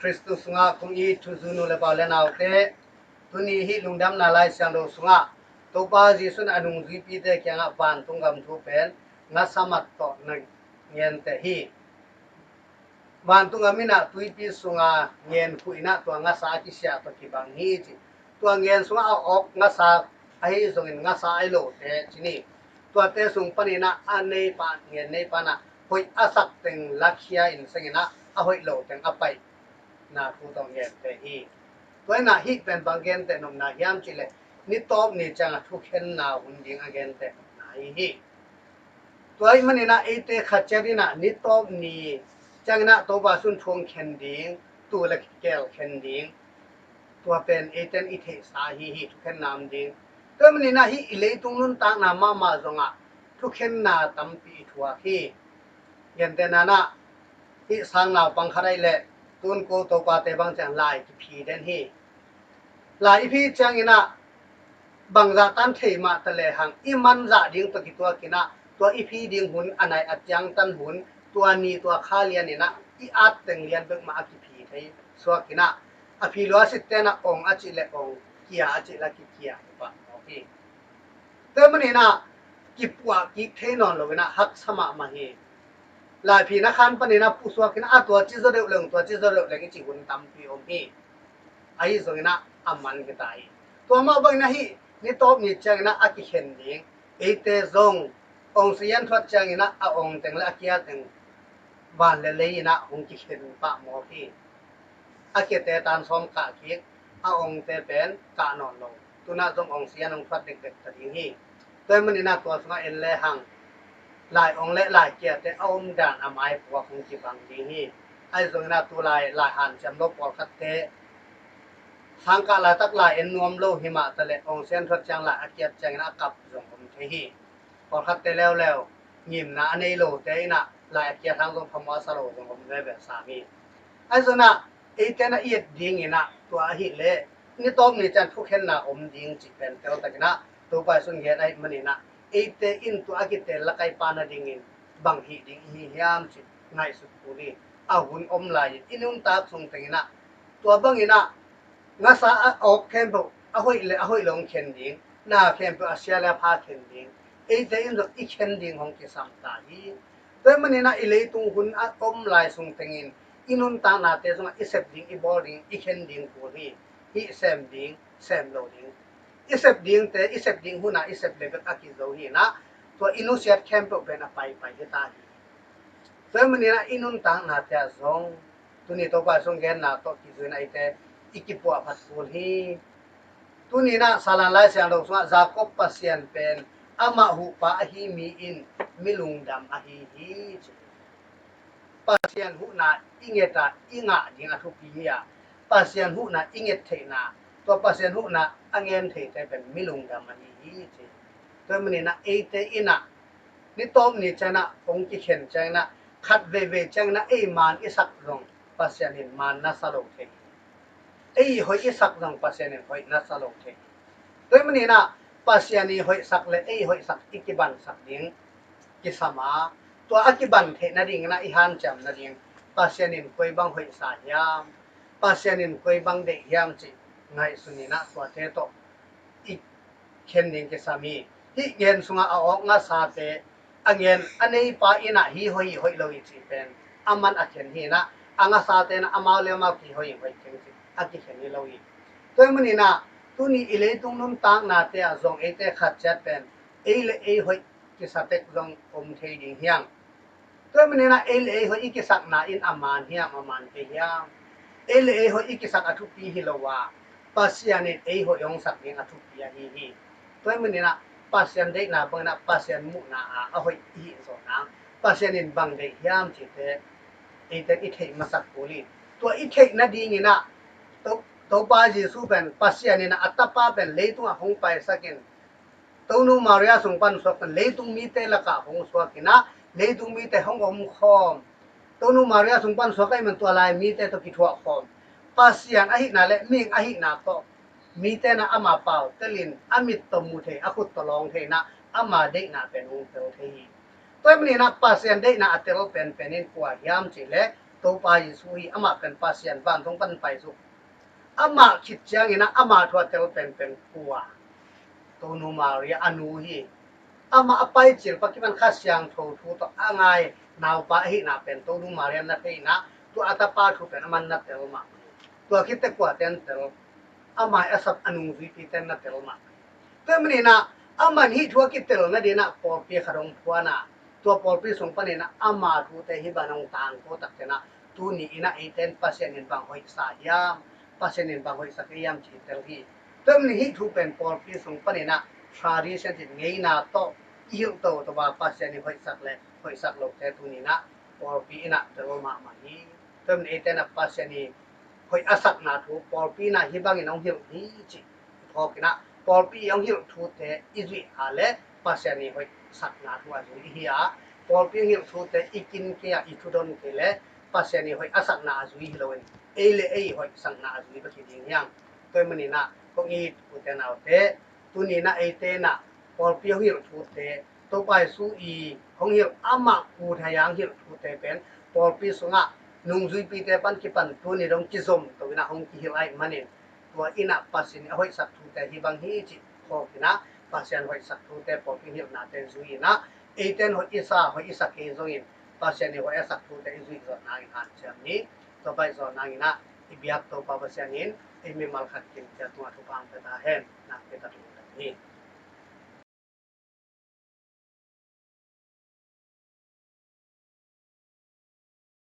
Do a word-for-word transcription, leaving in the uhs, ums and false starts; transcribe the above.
Khristu sungah kong it thuzui nu le pa le naute, tuni hih lungdamna Lai Siangtho sungah Topa Jesuh in a nungzuipite kiangah vantung gam thu pen ngasa mat tawh na genteh hi. Vantung gam in ah tuipi sunga ngen khuh in ah tua ngasa a kisiah tawh kibang hi ci. Tua ngen sungah a awk ngasa ahi zongin ngasa ahi lote ci ni. Tuate sung panin ah a neipa, ngen neipa in ah hoih a sak teng lakhia in seng in ah a hoih lo teng a paihna thu tawh genteh hi. Tua in ah hih pen bang genteh nopna hiam cih leh ni tawp ni ciang a thukhenna hun ding a genteh nopna ahi hi. Tua ahih manin ah eite khat ciat in ah ni tawp ni ciangin ah Topa Jesuh in thu hong khen ding, tuu le keel khen ding, tua pen eite in i theihsa ahi hi, thukhenna om ding. Tua ahih manin ah hih i leitung nuntakna mahmah zongah thukhenna tampi i thuak hi. Gentehna in ah hih sang naupang khat ahih leh tun ko topate bang ciang lai kiphi den hi. Lai i phi ciangin ah bangzah tan thei mah ta lehang i man zah ding tawh kituak in ah tua i phi ding hun a nai a ciangtan hun, tua ni tua kha lian in ah i at teng lian bek mah a kiphi thei suak in ah a phi lua sitte in ah ong a cih leh ong, kia a cih leh kikia hi pah mawk hi. Tua ahih manin ah kipuah kik thei nawn lo in ah haksa mahmah hi. Laiphina khan panin ah pusuak in ah a tua ci zaw deuh leng, tua ci zaw deuh leng i cih hun tampi om hi. Ahi zongin ah a man hi ta hi. Tua mah bangin ah hih ni tawp ni ciangin ah a kikhen ding, eite zong ong sian thuat ciangin ah a ong teng le a kia teng van le lei in ah hong kikhen pah mawk hi. A kiate tan sawm kah kik, a ongte pen kah nawn lo. Tu in ah zong ong sian hong thuat dekdek ta ding hi. Tua ahih manin ah tua sungah en lehang lai ong le lai kiate a omdan a maipuak hong kibang ding hi. Ahi zongin ah tu lai, lai hanciam lo pawlkhatte sang kah laitak lai en nuam lo hi mah ta leh ong sian thuat ciang lai a kiat ciangin a kap zong om thei hi. Pawlkhatte leuleu ngimna a nei lote in ah lai a kiat hang zong phamawh a sa lo zong om veve sam hi. Ahi zongin ah eite in ah i et dingin ah tua ahih leh ni tawp ni ciang thukhenna om ding cih pen teltakin ah Topa Jesuh in gen ahih manin ah eite in tua a kitel lak a i pan nadingin bang hih ding i hi hiam cih ngaihsut kul hi. A hun om lai-in i nuntak sung tengin ah tua bangin ah ngasa a awk khempeuh a hoih le a hoih lo hong khen ding, na khempeuh a sia le a pha khen ding, eite in zong i khen ding hong kisam ta hi. Tua ahih manin ah i leitung hun a om lai sung tengin i nuntaknate zongah i sep ding, i bawl ding, i khen ding kul hi. Hih sem ding, sem lo ding, i sep dingte, i sep ding hun ah i sep le bek a kizo hi in ah tua i nusiat khempeuh pen a paipai hi ta hi. Tua ahih manin ah i nuntaknate ah zong tuni Topa Jesuh genna tawh kizui in ah eite i kipuah phat kul hi. Tuni in ah Salan Lai Siangtho sungah Jacob Pasian pen amah huhpa ahi mi in mi lungdam ahi hi ci. Pasian huhna i nget a i ngah ding a thupi hi a, Pasian huhna i nget theihna, tua Pasian huhna a ngen theite pen mi lungdam ahi hi ci. Tua ahih manin ah eite in ah ni tawp ni ciang ah hong kikhen ciangin ah khat veivei ciangin ah ei maan i sak zong Pasian in maan na sa lo thei hi. Ei hoih i sak zong Pasian in hoih na sa lo thei hi. Tua ahih manin ah Pasian i hoihsak le ei hoihsak i kibansak ding kisam a, tua a kiban theih nadingin ah i hanciam nading Pasian in koi bang hoihsa hiam, Pasian in koi bang deih hiam cih ngaihsun in ah tuate tawh i khen ding kisam hi. Hih ngen sungah a awk ngasate a ngen a neipa in ah hi hoih hi hoih lo i cih pen a man a khen hi in ah a ngasate in ah amau le amau kihoih hi hoih keng cih a kikhen hi lo hi. Tua ahih manin ah tuni i leitung nuntaknate ah zong eite khat ciat pen ei le ei hoih kisa tek zong om thei ding hi hang. Tua ahih manin ah ei le ei hoih i kisakna in a maan hiam, a maan kei hiam? Ei le ei hoih i kisak a thupi hi lo a, Pasian in ei hoih hong sak ding a thupi ahi hi. Tua ahih manin ah Pasian deihna bangin ah Pasian muhna a a hoih i hih zawh nang Pasian in bang deih hiam cihte eite in i theih masak kul hi. Tua i theih nadingin ah To-, Topa Jesuh pen Pasian in ah a tapa pen leitungah hong paisak in Tonu Maria sung pan suak pen leitung mite lakah hong suak in ah leitung mite hong omkhawm. Tonu Maria sung pan suak ahih man tua lai mite tawh kithuahkhawm. Pasian ahihna le mihing ahihna tawh mite in ah ama pau tel in a mit tawh mu thei, a khut tawh lawng thei in ah ama deihna pen hong tel thei hi. Tua ahih manin ah Pasian deihna a tel penpen in kua hiam cih leh Topa Jesu hi, amah pen Pasian, vantung pan paisuk. Amah khit ciangin ah ama thu a tel penpen kua? Tonu Maria a nu hi. Amah a pai cil pa kipan Kha Siangtho thu tawh a ngai naupa ahihna pen Tonu Maria na thei in ah, tua a tapa thu pen aman na tel mah. Tua khit teh kuate in tel? Amah a sap a nungzuipite in na tel mah. Tua manin ah aman hih thu a kitel nadingin ah pawlpi khat hong phuan a, tua pawlpi sung panin ah ama thute hih bang hong tangko takte in ah, tuni in ah eite in Pasian in bang hoihsa hiam, Pasian in bang hoihsak hiam cih tel hi. Tua manin hih thu pen pawlpi sung panin ah tradition, cih ngeina tawh i hilh toto a, Pasian in hoihsak le hoihsak lote tuni in ah pawlpi in ah tel mahmah hi. Tua manin eite in ah Pasian in hoih a sakna thu pawlpi in ah hih bangin hong hilh hi cih i phawk in ah, pawlpi in hong hilh thute i zuih a leh Pasian in hoih sakna thu a zui i hi a, pawlpi in hong hilh thute i kin kei a, i thudon kei leh Pasian in hoih a sakna a zui hi loin, ei le ei hoih sakna a zui bek hi ding hi hang. Tua manin ah kong it u te nau te, tuni in ah eite in ah pawlpi hong hilh thute, Topa Jesu i hong hilh, amah kut haya hong hilh thute pen pawlpi sungah nungzuipite pan kipan tuni dong kizom to in ah hong kihilh ahih manin, tua in ah Pasian in a hoihsak thute hih bang hi cih phawk in ah, Pasian hoihsak thute pawlpi hilhnate zui in ah, eite in hoih i sa, hoih i sa kei zongin Pasian in hoih a sak thute i zuih zawh nangin hanciam ni. Tua baih zawh nangin ah i biak Topa Pasian in ei mimal khat kimciat tungah thupha hong pia ta hen. Nakpi takin ka hi.